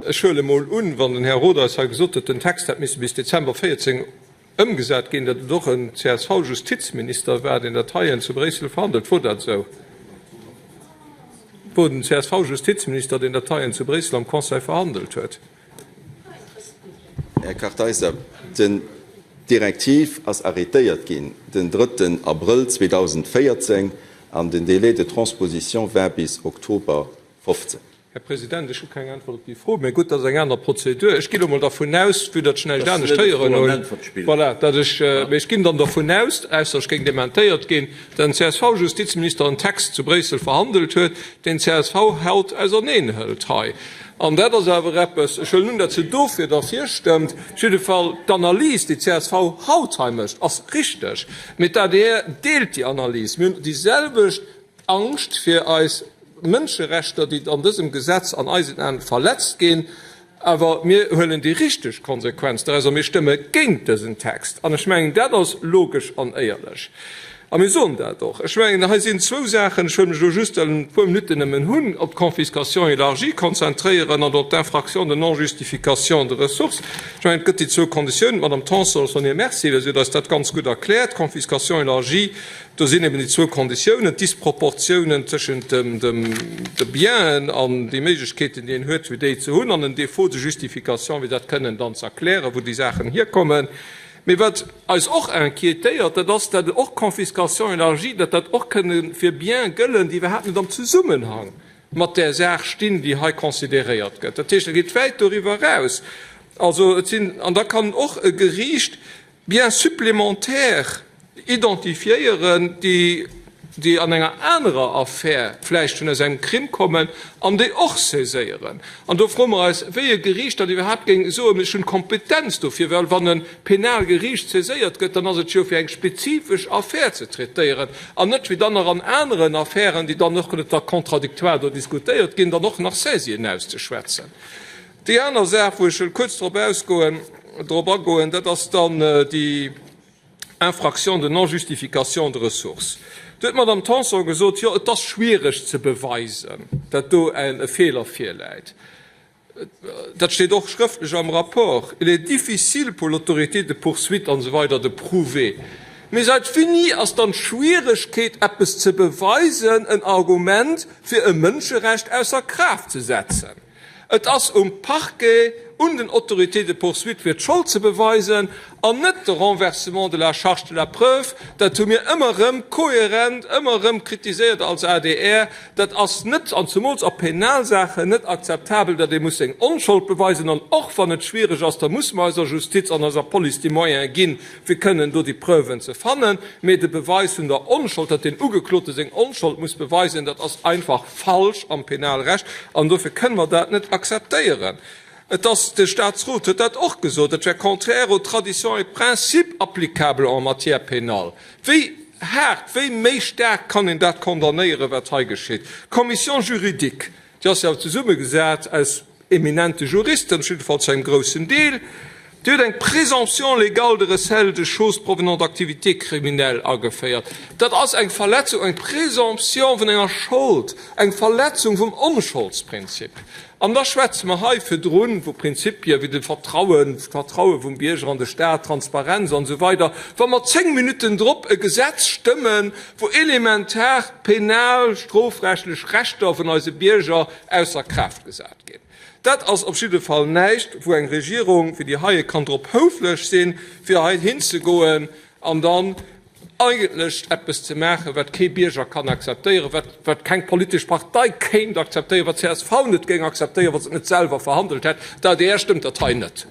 Ech huele mol un, wann den Här Roth eis hei gesot huet, den Text hätt misse bis Dezember 14 ëmgesat ginn, datt et och en CSV-Justizminister war, deen dat heien zu Bréissel verhandelt. Wor dat esou? Wor den CSV-Justizminister, deen dat heien zu Bréissel am Conseil verhandelt huet? Här Kartheiser, den d'Direktiv ass arrétéiert ginn den drëtten Abrëll 2014 an den Délai de transposition war bis Oktober 15. Här President, ech hu keng Äntwert op déi Fro, mä gutt, dat ass eng aner Prozedur. Ech ginn elo mol dervun aus, vue datt ech näischt anescht héieren hunn, voilà, datt ech, mä ech ginn dann dervun aus, ausser ech géing dementéiert ginn, datt den CSV-Justizminister en Text zu Bréissel verhandelt huet, deen d'CSV haut auserneenhëlt hei. An dat ass awer eppes, ech huelen un, datt se dofir derfir stëmmt. Op jidde Fall, d'Analys, déi d'CSV haut hei mécht, ass richteg. Mee d'ADR deelt déi Analys. Mir hunn déi selwecht Angscht fir eis Mënscherechter, déi an dësem Gesetz an eisen Aen verletzt ginn. Awer mir huelen déi richteg Konsequenz doraus a mir stëmme géint dësen Text. An ech mengen, dat ass logesch an éierlech. A mir soen dat och. Ech mengen, hei sinn zwou Saachen, ech wëll mech elo just, well e puer Minutten nëmmen hunn, op d'Confiscation élargie konzentréieren an op d'infraction de non-justification de ressources. Ech mengen, et gëtt déi zwou Konditiounen. D'Madame Tanson, ech soen hir Merci, well si huet eis dat ganz gutt erkläert, Confiscation élargie, Do sinn eben déi zwou Konditiounen, d'Disproportiounen tëschent de Bienen an déi Méiglechkeeten, déi een huet, fir déi ze hunn, an en Défaut de justification, fir dat kënnen dann ze erklären, wou déi Saachen hierkommen. Mee wat eis och inquiétéiert, dat ass, datt och Confiscation élargie, datt dat och kënne fir Biene gëllen, déi iwwerhaapt net am Zesummenhang mat där Saach stinn, déi hei consideréiert gëtt. Dat heescht, et geet wäit doriwwer eraus. Also et sinn, an da kann och e Geriicht Biens supplémentaires identifiéieren, déi, déi an enger anerer Affär vläicht vun aus engem Crime kommen an déi och saiséieren. An do froe mer eis, wéi e Geriicht dann iwwerhaapt géing soen, ech hunn d'Kompetenz dofir, well wann e penal Geriicht saiséiert gëtt, dann ass et jo fir eng spezifesch Affär ze traitéieren an net fir dann nach an aneren Affären, déi dann och net da contradictoire do diskutéiert ginn, dann och nach Saisien auszeschwätzen. Déi aner Saach, wou ech wëll kuerz drop ausgoen, drop agoen, dat ass dann déi Infraction de non-justification de ressources. Do huet d'Madame Tanson gesot, jo, et ass schwierig ze beweisen, datt do e Feeler virläit. Dat steet och schrëftlech am Rapport, Il est difficile pour l'autorité de poursuite an esou weider de prouver. Mee seit wéini ass dann d'Schwieregkeet, eppes ze beweisen, en Argument, fir e Mënscherecht ausser Kraaft ze setzen? Et ass um Parquet, un den Autorités de poursuite fir d'Schold ze beweisen an net de Renversement de la charge de la preuve. Dat hu mir ëmmer erëm kohärent, ëmmer erëm kritiséiert als adr. Dat ass net, an zemools a Penalsaachen, net akzeptabel, datt ee muss seng Onschold beweisen. An och wann et schwiereg ass, da muss mer eiser Justiz an eiser Police déi Moyene ginn, fir kënnen do déi Preuven ze fannen. Mee de Beweis vun der Onschold, datt deen Ugeklote seng Onschold muss beweisen, dat ass einfach falsch am Penalrecht an dofir kënne mer dat net akzeptéieren. Et ass, de Statsrot huet dat och gesot, et wär contraire aux traditions et principes applicables en matière pénale. Wéi haart, wéi méi staark kann een dat condamnéieren, wat hei geschitt? D'Commission juridique, déi ass jo awer zesummegesat aus eminente Juristen, jiddefalls zu engem groussen Deel, déi huet eng Présomption légale de recel de choses provenant d'activités criminelles ageféiert. Dat ass eng Verletzung, eng Présomption vun enger Schold, eng Verletzung vum Onscholdsprinzip. An da schwätze mer hei virdrun vu Prinzipie wéi dem Vertrauen, d'Vertraue vum Bierger an de Staat, Transparenz an esou weider, wa mer zéng Minutten drop e Gesetz stëmmen, wou elementar penal, strofrechtlech Rechter vun eise Bierger ausser Kraaft gesat ginn. Dat ass op jidde Fall näischt, wou eng Regierung wéi déi heie kann drop houfreg sinn, fir hei hinzegoen an dann eigentlech eppes ze maachen, wat kee Bierger kann akzeptéieren, wat, wat keng politesch Partei kéint akzeptéieren, wat d'CSV net géing akzeptéieren, wa se et net selwer verhandelt hätt. D'adr stëmmt dat hei net.